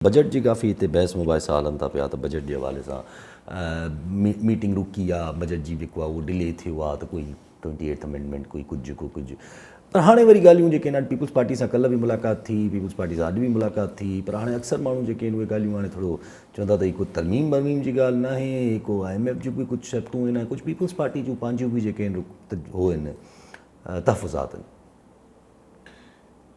Budget جي ڪافي هتي بحث مباحثا هلن ٿا پيا ته بجيٽ جي حوالي سان ميٽنگ رڪي آ، بجيٽ جي جيڪو آ اهو ڊلي ٿيو آ ته ڪوئي ٽوئنٽي ايٽٿ امينڊمينٽ ڪوئي ڪجهه ڪو ڪجهه پر هاڻي وري ڳالهيون جيڪي آهن پيپلز پارٽي سان ڪلهه به ملاقات ٿي، پيپلز پارٽي سان اڄ به ملاقات ٿي پر هاڻي اڪثر ماڻهو جيڪي آهن اهي ڳالهيون هاڻي ٿورو چون ٿا ته هي ڪو ترميم ورميم جي ڳالهه ناهي، هي ڪو I M F جون به ڪجهه شرطون آهن ۽ ڪجهه پيپلز پارٽي جون پنهنجون به جيڪي آهن هو آهن تحفظات آهن.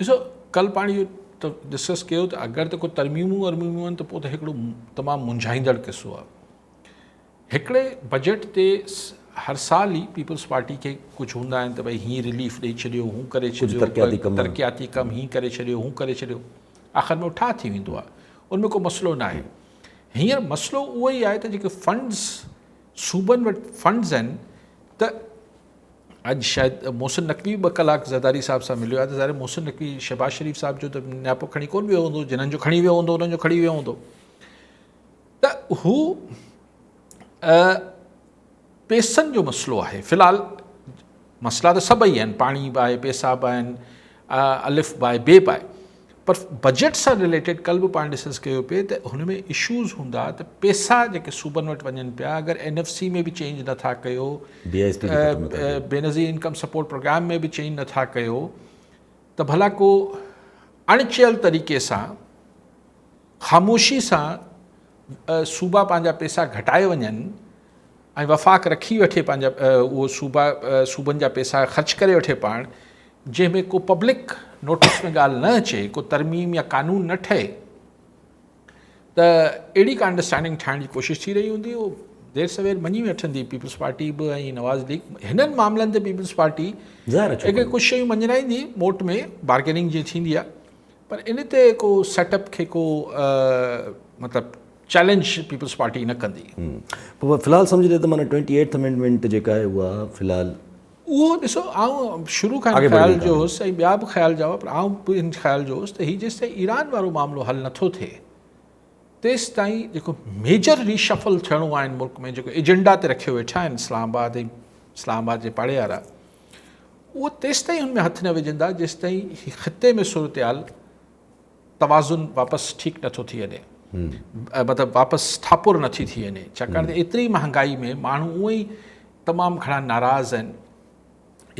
ڏسو ڪل پاڻ اهو ته ڊسڪس ڪيو ته اگر ته ڪو ترميمون ورميمون آهن ته پوء ته هڪڙو تمام منجهائيندڙ قصو آهي. هڪڙي بجيٽ تي هر سال ئي پيپلز پارٽي کي ڪجهه هوندا آهن ته ڀئي هي رليف ڏئي ڇڏيو، هو ڪري ڇڏيو، ترقياتي ڪم هي ڪري ڇڏيو، هو ڪري ڇڏيو، آخر ۾ ٺاهه ٿي ويندو آهي، ان ۾ ڪو مسئلو نه آهي. هينئر مسئلو اهو ئي آهي ته جيڪي فنڊز صوبن وٽ فنڊز آهن ته اڄ شايد محسن نقوي به ٻه ڪلاڪ زرداري صاحب سان مليو آهي ته ظاهر محسن نقوي شهباز شريف صاحب جو ته نياپو کڻي ڪونه ويو هوندو، جنھن جو کڻي ويو هوندو انهن جو کڻي ويو هوندو ته هو پيسن جو مسئلو آهي. في الحال مسئلا ته سڀئي آهن، پاڻي به آهي، پيسا به آهن، الف به آهي، بي به آهي، پر بجيٽ سان رليٽيڊ ڪل به پاڻ ڊسڪس ڪيو پئي ته هن ۾ اشوز هوندا ته پيسا جيڪي صوبن وٽ وڃن پيا اگر اين ايف سي ۾ به چينج نٿا ڪيو، بينظير انڪم سپورٽ پروگرام ۾ به چينج نٿا ڪيو ته ڀلا ڪو اڻچيل طريقي سان خاموشي سان صوبا پنهنجا پيسا گهٽائي وڃن ۽ وفاق رکي وٺي پنهنجا اهو صوبا صوبن جا پيسا خرچ ڪري وٺي پاڻ، جنهن ۾ ڪو پبلڪ نوٽس ۾ ڳالهه نه اچي، ڪو ترميم يا قانون نه ٺهي ته اهڙي ڪا انڊرسٽينڊنگ ٺاهڻ جي ڪوشش ٿي رهي هوندي. اهو دير سوير مڃي وٺندي پيپلز پارٽي به ۽ نواز ليگ. هنن معاملن تي پيپلز پارٽي ڪجهه شيون مڃرائيندي، موٽ ۾ بارگيننگ جيئن ٿيندي آهي، پر ان تي ڪو سيٽ اپ کي ڪو مطلب چئلينج پيپلز پارٽي نه ڪندي. پر في الحال سمجهجي ته معنيٰ ٽوئنٽي ايٽٿ امينڊمينٽ جيڪا آهي اها في الحال اهو ڏسو آئون شروع کان هن خيال جو هوس ۽ ٻيا به خيال جا هئا، پر آئون به هن خيال جو هوس ته هي جيستائين ايران وارو معاملو حل نٿو ٿئي تيستائين جيڪو ميجر ري شفل ٿيڻو آهي هن ملڪ ۾ جيڪو ايجنڊا تي رکيو ويٺا آهن اسلام آباد ۽ اسلام آباد جي پاڙي وارا، اهو تيستائين هن ۾ هٿ نه وجهندا جيستائين هي خطي ۾ صورتحال توازن واپس ٺيڪ نٿو ٿي وڃي، مطلب واپس ٺاپور نٿي ٿي وڃي، ڇاڪاڻ ته ايتري مهانگائي ۾ ماڻهو اونئن ئي تمام گهڻا ناراض آهن.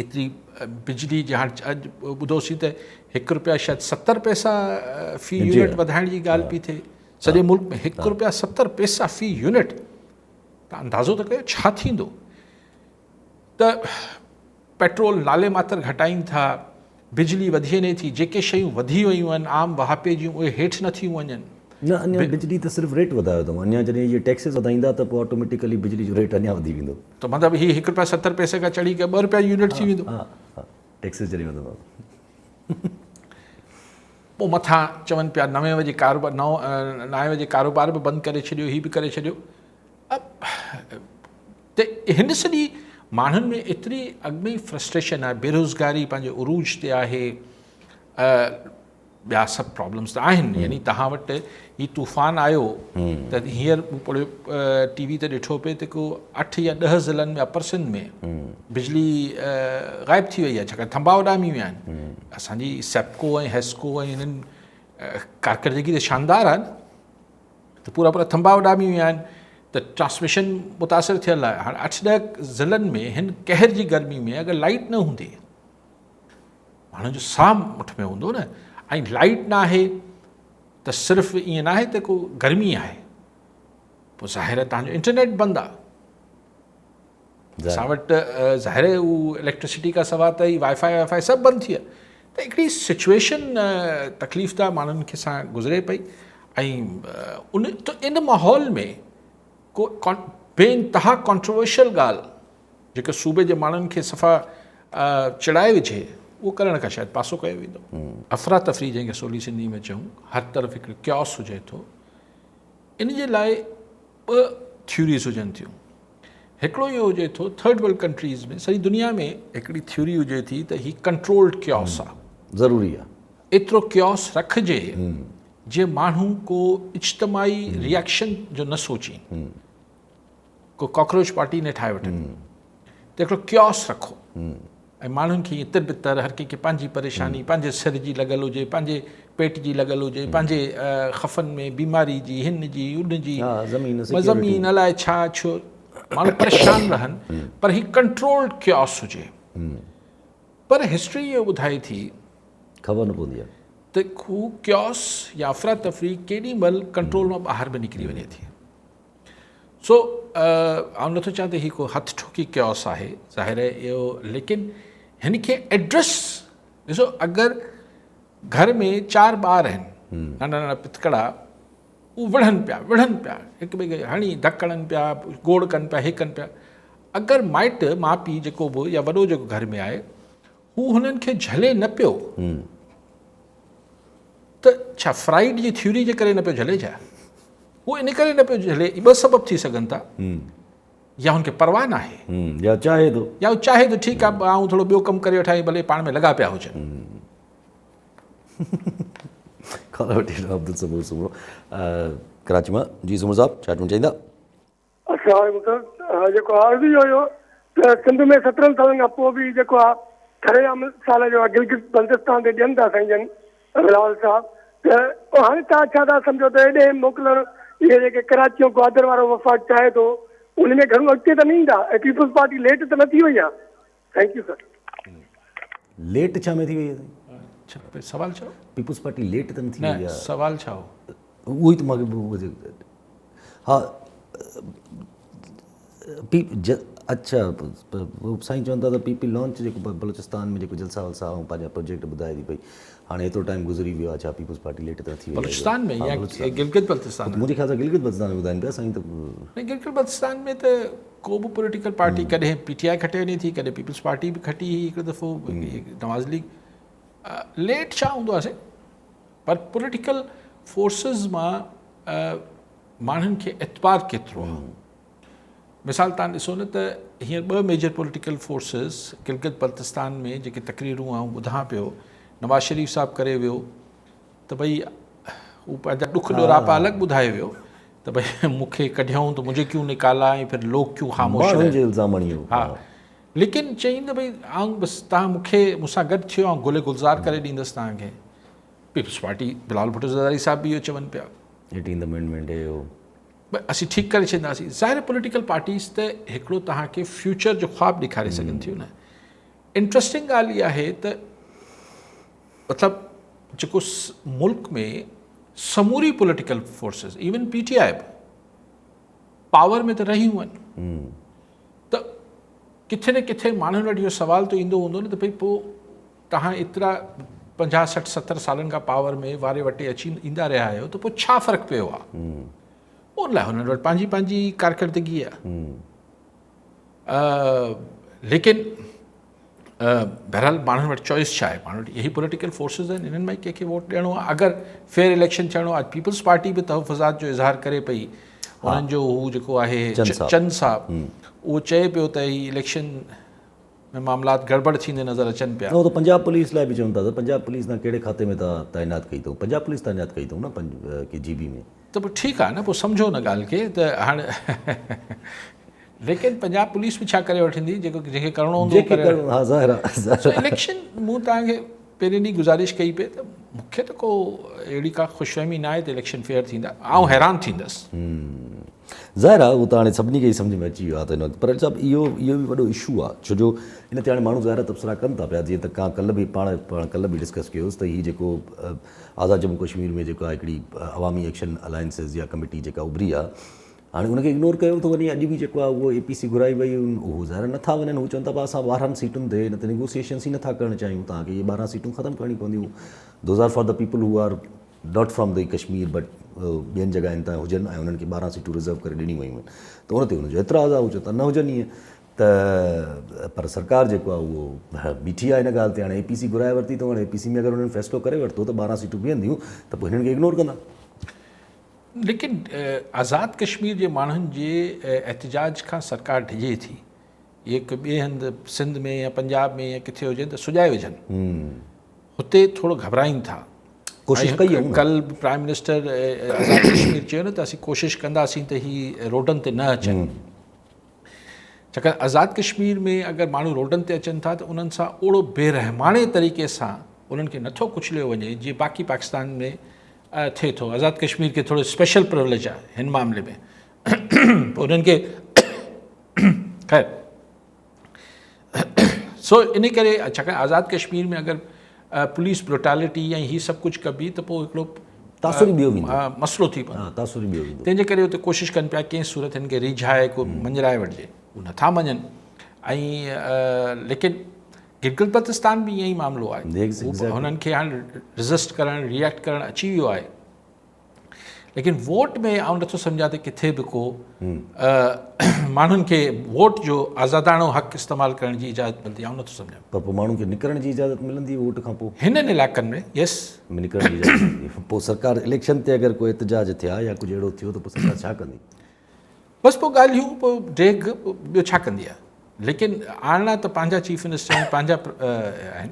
ايتري بجلي جي هاڻ اڄ ٻڌوسين ته هڪ روپيا شايد 70 پئسا في يونٽ وڌائڻ جي ڳالهه پئي ٿئي سڄي ملڪ ۾، هڪ روپيا 70 پئسا في يونٽ، ته اندازو ته ڪيو ڇا ٿيندو. ته پيٽرول نالي ماتر گهٽائين ٿا، بجلي وڌي وڃي ٿي، جيڪي شيون وڌي ويون آهن عام واهپي جون اهي هيٺ نه ٿيون وڃن. نه اڃا بجلي ته صرف ريٽ وڌايو اٿئون، اڃا جڏهن اهي ٽيڪسز وڌائيندا ته پوء آٽوميٽيڪلي بجلي جو ريٽ اڃا وڌي ويندو. ته مطلب هي هڪ روپيا 70 پئسي کان چڙهي ڪري 2 روپيا يونٽ ٿي ويندو. ها ها ٽيڪسز جڏهن وڌندا. پوء مٿان چون پيا نوين وڄي ڪاروبار نو نائين وڄي ڪاروبار به بند ڪري ڇڏيو، هي به ڪري ڇڏيو. ته هن سڄي ماڻهن ۾ ايتري اڳ ۾ ئي فرسٽريشن آهي، بيروزگاري پنهنجي عروج تي آهي، ٻيا سڀ پرابلمس ته آهن. يعني توهان وٽ هي طوفان آيو ته هينئر مون پڙهيو ٽي وي تي ڏٺو پئي ته ڪو 8 يا 10 ضلعن ۾ اپر سنڌ ۾ بجلي غائب ٿي وئي آهي، ڇاڪاڻ ٿنڀا اڏامي ويا آهن. اسانجي سيپڪو ۽ حيسڪو ۽ هنن ڪارڪردگي ته شاندار آهي نه، ته پورا پورا ٿنڀا اڏامي ويا آهن ته ٽرانسميشن متاثر ٿيل آهي. هاڻي 8 10 ضلعن ۾ هن قهر جي گرمي ۾ اگر لائيٽ نه هوندي ماڻهن جو ساهه مٺ ۾ هوندو نه، ۽ لائيٽ نه آهي ته صرف ائين نه آهي ته ڪو گرمي آهي، پوء ظاهر آهي تهانجو انٽرنيٽ بند آهي. اسان وٽ ظاهر آهي هو اليڪٽرسٽي کان سوا ته هي وائي فائي وائي فائي سڀ بند ٿي ويا. ته هڪڙي سچويشن تڪليف ته ماڻهن کي سان گذري پئي ۽ ان ته ان ماحول ۾ ڪو بي انتها ڪانٽروورشل ڳالهه جيڪا صوبي جي ماڻهن کي صفا چڙائي وجهي اهو ڪرڻ کان شايد پاسو ڪيو ويندو. افراتفري جنهن کي سولي سنڌي ۾ چئون، هر طرف هڪڙو ڪيوس هجي ٿو، ان جي لاء ٻه ٿيوريز هجن ٿيون. هڪڙو اهو هجي ٿو ٿرڊ ورلڊ ڪنٽريز ۾ سڄي دنيا ۾ هڪڙي ٿيوري هجي ٿي ته هي ڪنٽرولڊ ڪيوس آ، ضروري آ ايترو ڪيوس رکجي جي ماڻهو ڪو اجتماعي ريئڪشن جو نه سوچين، ڪو ڪاڪروچ پارٽي نه ٺاهي وٺن، ته هڪڙو ڪيوس رکو ۽ ماڻهن کي ائين تر بتر، هر ڪنهن کي پنهنجي پريشاني پنهنجي سر جي لڳل هجي، پنهنجي پيٽ جي لڳل هجي پنهنجي خفن ۾ بيماري جي هن جي ان جي زمين الائي ڇا ڇو ماڻهو پريشان رهن پر هي ڪنٽرولڊ ڪياس هجي. پر هسٽري اهو ٻڌائي ٿي خبر نه پوندي آهي ته هو ڪياس يا افراتفري ڪيڏي مهل ڪنٽرول مان ٻاهر به نڪري وڃي ٿي. سو آئون نٿو چوان ته هي ڪو هٿ ٺوڪي ڪياس آهي، ظاهر آهي اهو، ليڪن هن کي ايڊريس ڏسو، اگر گهر ۾ 4 ٻار آهن ننڍا ننڍا پتڪڙا، هو وڙهن پيا وڙهن پيا، هڪ ٻئي کي هڻي ڌڪ هڻن پيا، گوڙ ڪن پيا، هي ڪن پيا، اگر مائٽ ماء پيء جيڪو به يا وڏو جيڪو گهر ۾ آهي هو هنن کي جهلي نه پيو ته ڇا فرائيڊ جي ٿيوري جي ڪري نه پيو جهلي؟ ڇا هو ان ڪري نه پيو جهلي؟ ٻه سبب ٿي سگهن ٿا، يا هن کي پرواهه نه آهي، يا چاهي ٿو، يا هو چاهي ٿو ٺيڪ آهي آئون ٿورو ٻيو ڪم ڪري وٺان، ڀلي پاڻ ۾ لڳا پيا هجن. ڪالر وٺي عبدالصبور سومرو ڪراچي مان. جي سومرو صاحب ڇا چوڻ چاهيندا؟ السلام عليڪم سر، جيڪو عرض اهو هيو ته سنڌ ۾ 17 سالن کان پوء به جيڪو آ ٿري جا مسئلا جو گلگت بلتستان تي ڏين ٿا سائين جن بلاول صاحب، ته هاڻي توهان ڇا ٿا سمجهو ته ايڏي موڪلڻ اهي جيڪي ڪراچي ۽ گوادر وارو وفاق چاهي ٿو ان ۾ گهڻو اڳتي ته نه ايندا ۽ پيپلز پارٽي ليٽ ته نه ٿي وئي آ؟ Thank you sir. Late ڇا ۾ ٿي وئي آ سائين؟ سوال ڇا هو؟ پيپلز پارٽي ليٽ ته نه ٿي وئي آ؟ سوال ڇا هو؟ اهو ئي ته مان کي ها پي اڇا سائين چون ٿا ته پي پي لانچ جيڪو بلوچستان ۾ جيڪو جلسا ولسا ۽ پنهنجا پروجيڪٽ ٻڌائي ٿي پئي، هاڻي ايترو ٽائيم گذري ويو آهي، ڇا پيپلز پارٽي ليٽ ته نه ٿي وئي آهي؟ بلوچستان ۾ يا گلگت بلتستان ۾؟ منهنجي خيال سان گلگت بلتستان ۾ ٻڌائين پيا سائين ته. نه گلگت بلتستان ۾ ته ڪو به پوليٽيڪل پارٽي ڪڏهن پي ٽي آء کٽي وڃي ٿي، ڪڏهن پيپلز پارٽي به کٽي هئي هڪڙو دفعو، نواز ليگ. ليٽ ڇا هوندو آهي سائين، پر پوليٽيڪل فورسز مان ماڻهن کي اعتبار ڪيترو آهي. مثال تان ڏسو نه ته هينئر ٻه major political forces Gilgit Baltistan ۾ جيڪي تقريرون آئون ٻڌان پيو، نواز شريف صاحب ڪري ويو ته ڀئي هو پنهنجا ڏک ڏوراپا الڳ ٻڌائي ويو ته ڀئي مون کي ڪڍيائون ته مجهي ڪيون نڪالا ۽ ڦر لوگ ڪيون خاموش رهي. ماڻهن جي الزام هڻي ويو. ها ليڪن چيائين ته ڀئي آئون بس تان مون کي مون سان گڏ ٿيو آئون گل گلزار ڪري ڏيندس تان کي. پيپلز پارٽي بلاول ڀٽو زرداري صاحب به اهو چون پيا. 18th amendment هي هو. اسين ٺيڪ ڪري ڇڏينداسين. ظاهر پوليٽيڪل پارٽيز ته هڪڙو توهان کي فيوچر جو خواب ڏيکاري سگهن ٿيون نه. انٽرسٽنگ ڳالهه اها آهي ته مطلب جيڪو ملڪ ۾ سموري political forces even P T I به پاور ۾ ته رهيون آهن ته ڪٿي نه ڪٿي ماڻهن وٽ اهو سوال ته ايندو هوندو نه ته ڀئي پوء توهان ايترا 50 60 70 سالن کان پاور ۾ واري وٽي اچي ايندا رهيا آهيو ته پوء ڇا فرق پيو آهي؟ ان لاء هنن وٽ پنهنجي پنهنجي ڪارڪردگي آهي. ليڪن بهرحال ماڻهن وٽ چوائس ڇا آهي؟ ماڻهن وٽ اهي پوليٽيڪل فورسز آهن، انهن مان ئي ڪنهن کي ووٽ ڏيڻو آهي. اگر فيئر اليڪشن ٿيڻو آهي، پيپلز پارٽي به تحفظات جو اظهار ڪري پئي، انهن جو هو جيڪو آهي چن صاحب اهو چئي پيو ته هي اليڪشن ۾ معاملات گڙٻڙ ٿيندي نظر اچن پيا. نه هو ته پنجاب پوليس لاء به چون ٿا ته پنجاب پوليس نه ڪهڙي کاتي ۾ تعينات ڪئي اٿئون، پنجاب پوليس تعينات ڪئي اٿئون نه ڪي جي بي ۾. ته پوء ٺيڪ آهي نه، پوء سمجهو نه ڳالهه کي ته هاڻ ليڪن پنجاب پوليس به ڇا ڪري وٺندي، جيڪو جنهن کي ڪرڻو هوندو ڪري. ها ظاهر آهي. سو اليڪشن مون توهان کي پهرين ڏينهن گذارش ڪئي پئي ته مون کي ته ڪو اهڙي ڪا خوشفهمي نه آهي ته اليڪشن فيئر ٿيندا، آئون حيران ٿيندس. ظاهر آهي اهو ته هاڻي سڀني کي ئي سمجهه ۾ اچي ويو آهي ته هن وقت پر علي صاحب اهو اهو به وڏو اشو آهي ڇو جو ان تي هاڻي ماڻهو ظاهر آهي تبصرا ڪن ٿا پيا جيئن ته ڪان ڪلهه به پاڻ پاڻ ڪلهه به ڊسڪس ڪيو هوس ته هي جيڪو آزاد ڄمون ڪشمير ۾ جيڪا هڪڙي عوامي ايڪشن الائنسز يا ڪميٽي جيڪا اڀري آهي هاڻي ان کي اگنور ڪيو ٿو وڃي اڄ به جيڪو آهي اهو اي پي سي گهرائي وئي اهو ظاهر آهي نٿا وڃن هو چون ٿا پيا اسان 12 سيٽن تي ان تي نيگوسيئيشنس ئي نٿا ڪرڻ چاهيون توهان کي اهي 12 سيٽون ختم ڪرڻيون پونديون those are for the people who are not from the Kashmir but ٻين جڳهين تان هجن ۽ انهن کي 12 سيٽون رزرو ڪري ڏنيون ويون آهن ته ان تي ان جو اعتراض آهي هو چون ٿا نه هجن ائين ته پر سرڪار جيڪو آهي اهو بيٺي آهي ان ڳالهه تي هاڻي اي پي سي گهرائي ورتي اٿئون هاڻي اي پي سي ۾ اگر انهن فيصلو ڪري ورتو ته 12 سيٽون بيهنديون ته پوء هنن کي اگنور ڪندا. ليڪن آزاد ڪشمير جي ماڻهن جي احتجاج کان سرڪار ڊڄي ٿي. اهي ڪو ٻئي هنڌ سنڌ ۾ يا پنجاب ۾ يا ڪٿي هجن ته سڄائي وجهن. هتي ٿورو گهٻرائين ٿا. ڪوشش ڪئي آهي. ڪل پرائم منسٽر آزاد ڪشمير چيو نه ته اسين ڪوشش ڪنداسين ته هي روڊن تي نه اچن. ڇاڪاڻ آزاد ڪشمير ۾ اگر ماڻهو روڊن تي اچن ٿا ته انهن سان اوڙو بي رحماڻي طريقي سان انهن کي نٿو ڪچليو وڃي جيئن باقي پاڪستان ۾ ٿئي ٿو. آزاد ڪشمير کي ٿورو اسپيشل پروليج آهي هن معاملي ۾، پوء انهن کي خير سو ان ڪري ڇاڪاڻ آزاد ڪشمير ۾ اگر پوليس بروٽالٽي ۽ هي سڀ ڪجهه ڪبي ته پوء هڪڙو تاثر ئي ٻيو ويندو، مسئلو ٿي پوندو، تاثر ئي ٻيو ويندو. تنهن جي ڪري اتي ڪوشش ڪن پيا ڪنهن صورت هن کي ريجهائي ڪو مڃرائي وٺجي، هو نٿا مڃن. ۽ ليڪن گلگت بلتستان به ائين ئي معاملو آهي، هنن کي هاڻي ريزسٽ ڪرڻ ريئيڪٽ ڪرڻ اچي ويو آهي، ليڪن ووٽ ۾ آئون نٿو سمجهان ته ڪٿي به ڪو ماڻهن کي ووٽ جو آزاداڻو حق استعمال ڪرڻ جي اجازت ملندي، آئون نٿو سمجهان. پر پوء ماڻهن کي نڪرڻ جي اجازت ملندي ووٽ کان پوء؟ هنن علائقن ۾ يس ۾ نڪرڻ جي اجازت ملندي. پوء سرڪار اليڪشن تي اگر ڪو احتجاج ٿيا يا ڪجهه اهڙو ٿيو ته پوء سرڪار ڇا ڪندي؟ بس پوء ڳالهيون، پوء ڊيگهه، ٻيو ڇا ڪندي آهي. ليڪن آڻڻا ته پنهنجا چيف منسٽر پنهنجا آهن.